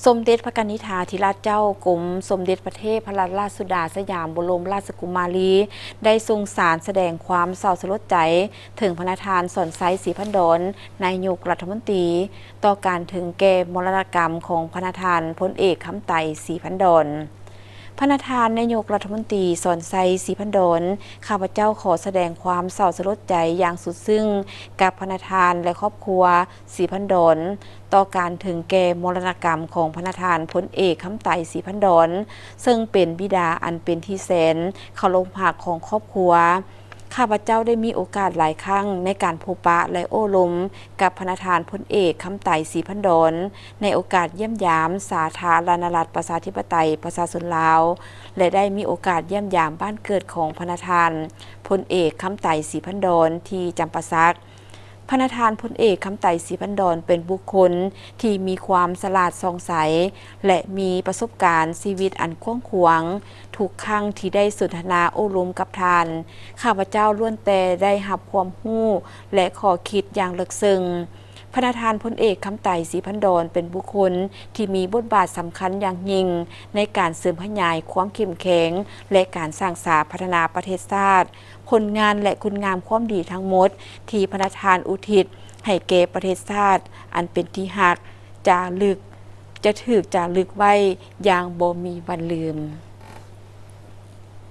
ສົມເດັດພະກະນິດຖາທິລາດເຈົ້າ ກົມສົມເດັດພະເທບພະລັດລາຊສຸດາສະຫຍາມບໍລົມລາຊກຸມາລີ ໄດ້ສົ່ງສານສະແດງຄວາມເສົ້າສະຫຼົດໃຈເຖິງພະນະທ່ານ ສອນໄຊ ສີພັນດອນ ນາຍົກລັດຖະມົນຕີ ຕໍ່ການເຖິງແກ່ມໍລະນະກຳຂອງພະນະທ່ານພົນເອກ ຄຳໄຕ ສີພັນດອນ. ພະນະທ່ານນາຍົກລັດຖະມົນຕີ ສອນໄຊ ສີພັນດອນ, ຂ້າພະເຈົ້າຂໍສະແດງຄວາມເສົ້າສະຫຼົດໃຈຢ່າງສຸດຊຶ້ງກັບພະນະທ່ານ ແລະ ຄອບຄົວ ສີພັນດອນ ຕໍ່ການເຖິງແກ່ມໍລະນະກຳຂອງພະນະທ່ານພົນເອກ ຄຳໄຕ ສີພັນດອນ ເຊິ່ງເປັນບິດາອັນເປັນທີ່ແສນເຄົາລົບຮັກຂອງຄອບຄົວ. ຂ້າພະເຈົ້າໄດ້ມີໂອກາດຫຼາຍຄັ້ງໃນການພົບປະ ແລະ ໂອ້ລົມກັບພະນະທ່ານພົນເອກ ຄຳໄຕ ສີພັນດອນ ໃນໂອກາດຢ້ຽມຢາມສາທາລະນະລັດ ປະຊາທິປະໄຕ ປະຊາຊົນລາວ ແລະ ໄດ້ມີໂອກາດຢ້ຽມຢາມບ້ານເກີດຂອງພະນະທ່ານພົນເອກ ຄຳໄຕ ສີພັນດອນ ທີ່ຈຳປາສັກ. ພະນະທ່ານພົນເອກ ຄຳໄຕ ສີພັນດອນ ເປັນບຸກຄົນທີ່ມີຄວາມສະຫຼາດສ່ອງໃສ ແລະ ມີປະສົບການຊີວິດອັນກວ້າງຂວາງ. ທຸກຄັ້ງທີ່ໄດ້ສົນທະນາໂອ້ລົມກັບທ່ານ, ຂ້າພະເຈົ້າລ້ວນແຕ່ໄດ້ຮັບຄວາມຮູ້ ແລະ ຂໍ້ຄິດຢ່າງເລິກເຊິ່ງ. ພະນະທ່ານພົນເອກ ຄຳໄຕ ສີພັນດອນ ເປັນບຸກຄົນທີ່ມີບົດບາດສຳຄັນຢ່າງຍິ່ງໃນການເສີມຂະຫຍາຍຄວາມເຂັ້ມແຂງ ແລະ ການສ້າງສາພັດທະນາປະເທດຊາດ. ຜົນງານ ແລະ ຄຸນງາມຄວາມດີທັງໝົດທີ່ພະນະທ່ານອຸທິດໃຫ້ແກ່ປະເທດຊາດອັນເປັນທີ່ຮັກ ຈາລຶກ ຈະຖືກຈາລຶກໄວ້ຢ່າງບໍ່ມີວັນລືມ.